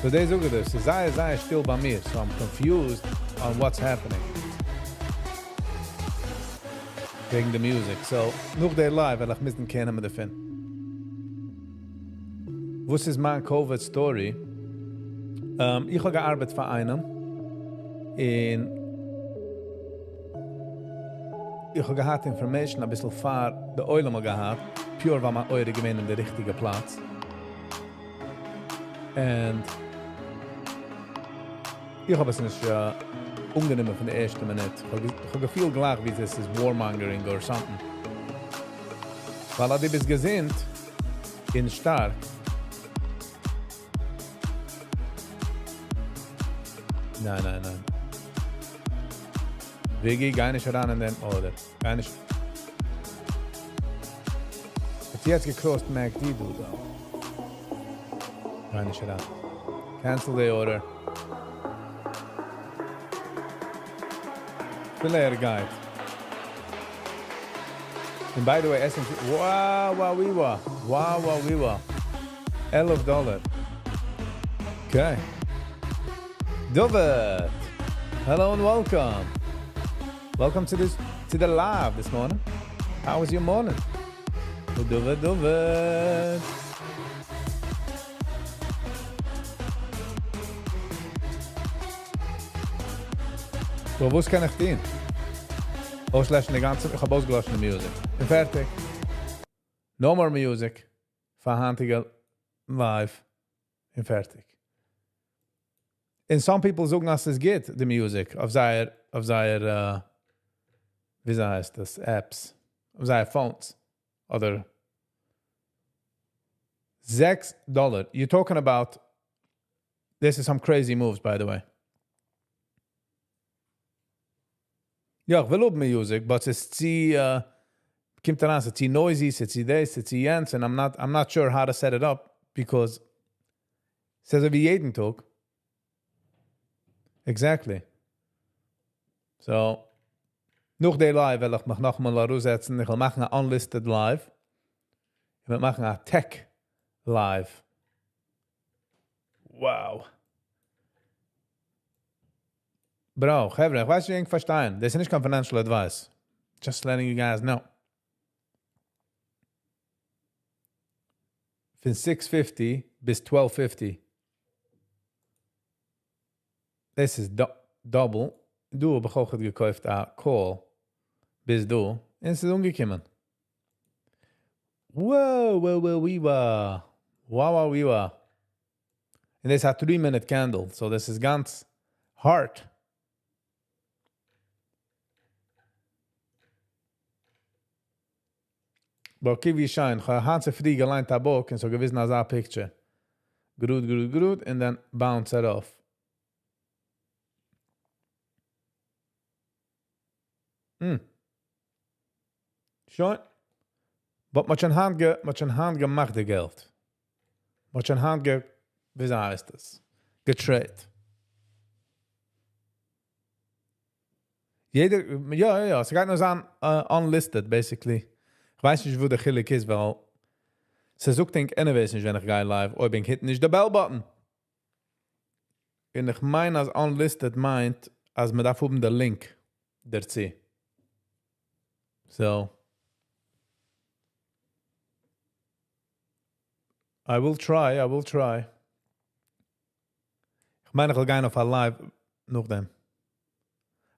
So דאס זאג איך דיר, ס'איז זייער זייער שטיל ביי מיר, so I'm confused on what's happening. וועגן די music. So, נאך די live וועל איך מוזן care נעמען דערפון. וואס איז מיין COVID story? איך האב געארבעט פאר איינעם און איך האב געהאט information אביסל פאר די עולם האט געהאט, pure ווייל מיין אויער איז געווען אין די ריכטיגע פלאץ. And איך האב עס נישט אנגענומען פון די ערשטע מינוט. איך האב געפילט גלייך ווי דאס איז warmongering or something. ווייל אז דו ביסט געזונט און שטארק, ניין, ניין, ניין. Viggy, גיי נישט אריין אין דעם order. גיי נישט. האט יעצט גע crossed MACD דא דא. גיי נישט אריין. Cancel the order. אפילו ער גייט. And by the way, S&P, wow, wow, wee, wow. Wow, wow, wee, wow. 11 דאלאר. Okay. David, hello and welcome. Welcome to this to the live this morning. How was your morning? David, David. So, וואס קען איך טון? אויסלעשן די גאנצע, איך האב אויסגעלאשן די music. און פארטיג. No more music. פאר היינטיגע live. און פארטיג. And some people זאגן אז עס גוט, די music, אויף זייער, אויף זייער, ווי הייסט דאס, apps, אויף זייער phones. אדער 6 דאלאר. You're talking about, this is some crazy moves, by the way. יא, איך וויל האבן music, but ס'איז צו, קומט אריין, ס'איז צו noisy, ס'איז צו דאס, ס'איז צו יענץ, and I'm not sure how to set it up, because ס'איז אזוי ווי יעדן טאג. Exactly. So, נאך די live וועל איך מיך נאכאמאל אראפזעצן. איך וועל מאכן א unlisted live. איך וועל מאכן א tech live. Wow. Bro, חברה, איך ווייס נישט, ווי ענק פארשטיין. דאס איז נישט קיין financial advice. Just letting you guys know. פון 650 ביז 1250. דאס איז double. דא האב איך אויך געקויפט א call ביז דא. און עס איז אנגעקומען. Wow, wow, wow, wee, wow. Wow, wow, wee, wow. און דאס האט 3-minute candle, so דאס איז גאנץ hard. But okay, ווי שיין. איך האב היינט צופרי געליינט א book און ס'האט געוויזן אזא picture. גראד, גראד, גראד, and then bounce it off. שוין. But מ'האט שוין היינט געמאכט די געלט. מ'האט שוין היינט גע. וויאזוי הייסט עס? גע trade ט. יעדער, יא יא יא, ס'גייט נאר זיין unlisted basically. כ'ווייס נישט וואס די חילוק איז ווייל ס'זאגט ענק anyways נישט ווען איך גיי live אויב ענק hit ן נישט די bell button. און איך מיין אז unlisted מיינט אז מ'דארף האבן די link דערצו. So. I will try, I will try. איך מיין איך וועל גיין אויף א live נאכדעם.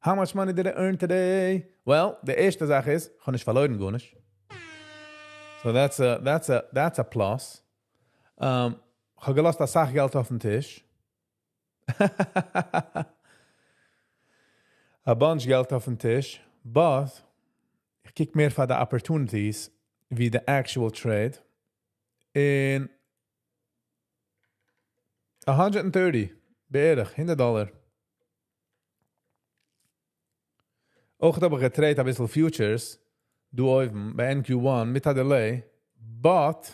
How much money did I earn today? Well, די ערשטע זאך איז, איך האב נישט פארלוירן גארנישט. So that's a, that's a, that's a plus. איך האב געלאזט אסאך געלט אויפן טיש. א bunch געלט אויפן טיש. But, איך קוק מער פאר די opportunities ווי די actual trade. און 130, בערך, 100 דאלער. אויך האב איך גע trade ט אביסל futures, דא אויבן, ביי NQ1 מיט א delay, but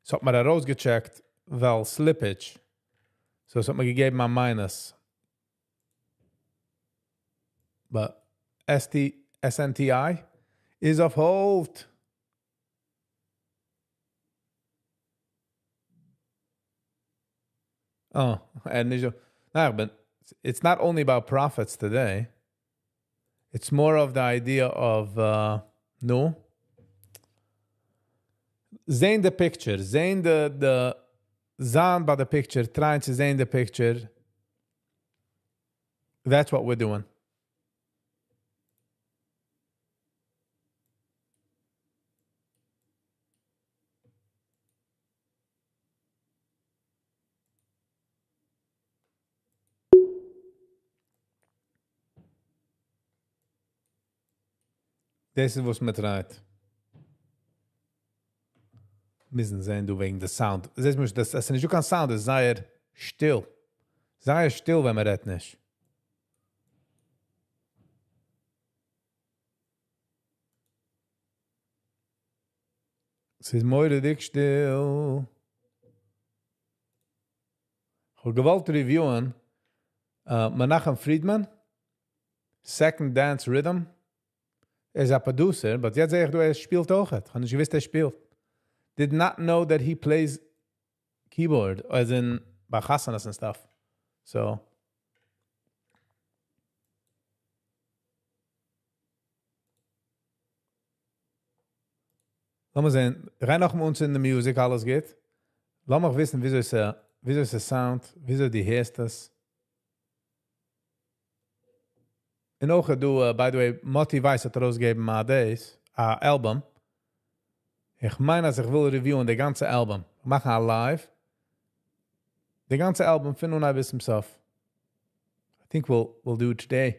ס'האט מיר ארויסגע check ט, ווייל slippage. So עס האט מיר געגעבן א minus. But ST, SNTI is off hold. Oh, and נישט נא, but it's not only about profits today. It's more of the idea of no. זען the picture, זען the the זיין ביי the picture, trying to זען the picture. That's what we're doing. דאס איז וואס מען try ט. מוזן זען דא וועגן די sound. זעסט מיר, דאס איז נישט דא קיין sound, עס איז זייער שטיל. זייער שטיל, ווען מען רעדט נישט. ס'איז מורא'דיג שטיל. איך האב געוואלט review ען Menachem Friedman, Second Dance Rhythm. ער איז א producer, but יעצט זע איך דא, ער שפילט אויך. איך האב נישט געוואוסט, ער שפילט. Did not know that he plays keyboard, as in ביי חתונות and stuff. So. לאמיר זען, גיי נאכאמאל אנצינדן די music, אלעס גוט. לאמיך וויסן, וויאזוי עס, וויאזוי עס sound, וויאזוי דו הערסט עס. און אויך דא, by the way, Moti Weiss האט ארויסגעגעבן א דאס, א album. איך מיין, אז איך וויל review ען די גאנצע album. מאכן א live. די גאנצע album פון אנהייב ביז צום סוף. I think we'll do it today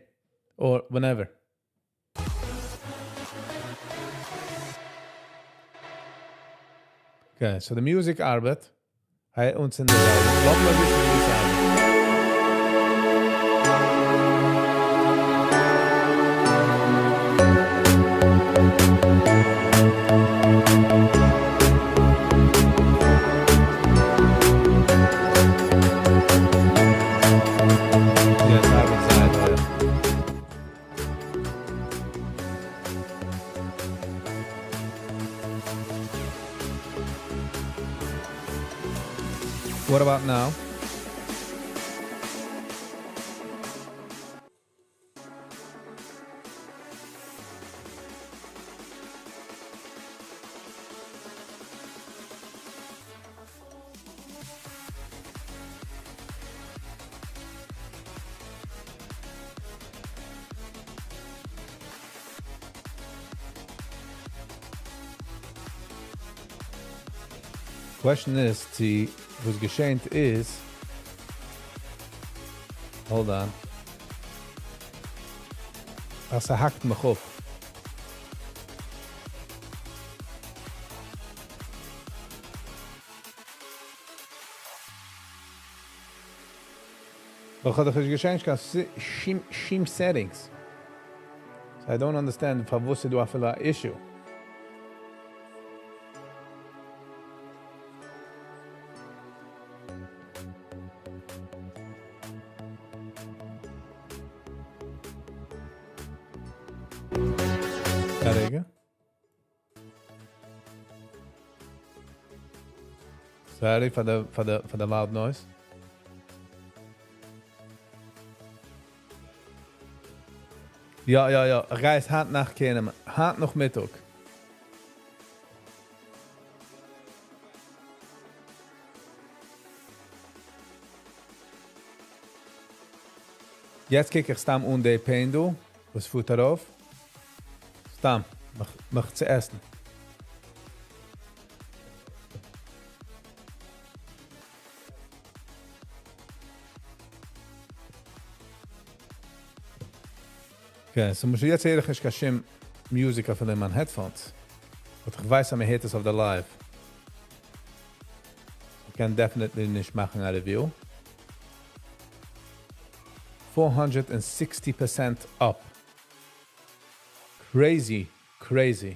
or whenever. Okay, so the music ארבעט. היי, אונז אין די album. לאז מיר וויסן, ווי עס ארבעט. Yes, ארבעט זייער הויך. What about now? Question איז, צו וואס געשעט איז, hold on. אז ער האקט מיך אפ. איך האב דאך נישט גע change ט קיין שום, שום settings. So I don't understand פארוואס איז דא אפילו א issue. א רגע. Sorry פאר די פאר די פאר די loud noise. יא יא יא, איך גיי עס היינט נאכט קעיר נעמען. היינט נאכמיטאג. יעצט קוק איך סתם אן די pain דא וואס פארט ארויף. סתם מיך צו עסן. Okay, so למשל יעצט הער איך נישט קיין שום music אפילו אין מיין headphones. But איך ווייס אז מען הערט עס אויף די live. איך קען definitely נישט מאכן א review. 460% up. Crazy, crazy.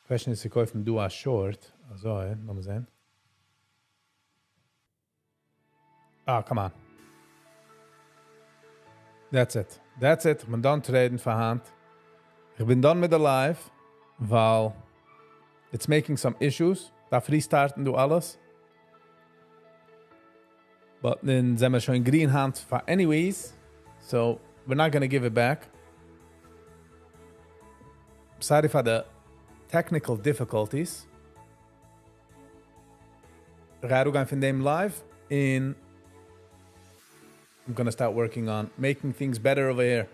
Question איז צו קויפן דא א short. אזוי, לאמיר זען. Ah, come on. That's it. That's it. איך בין done traden פאר היינט. איך בין done מיט די live, ווייל it's making some issues. דארף restarten דא אלעס. But דאן זענען מיר שוין green היינט פאר anyways. So, we're not gonna give it back. Sorry for the technical difficulties. איך גיי אראפגיין פון דעם live און I'm gonna start working on making things better over here.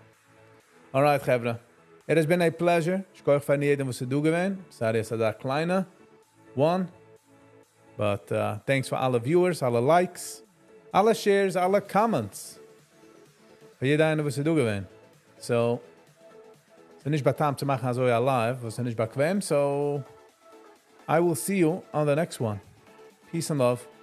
Alright, חברה. It has been a pleasure. שכוח פאר יעדעם וואס איז דא געווען. Sorry, עס איז א קליינע one. But thanks for אלע viewers, אלע likes, אלע shares, אלע comments. פאר יעדער איינער וואס איז דא געווען. So, ס'איז נישט בא'טעמ'ט צו מאכן אזוי א live, וואס איז נישט באקוועם. So, I will see you on the next one. Peace and love.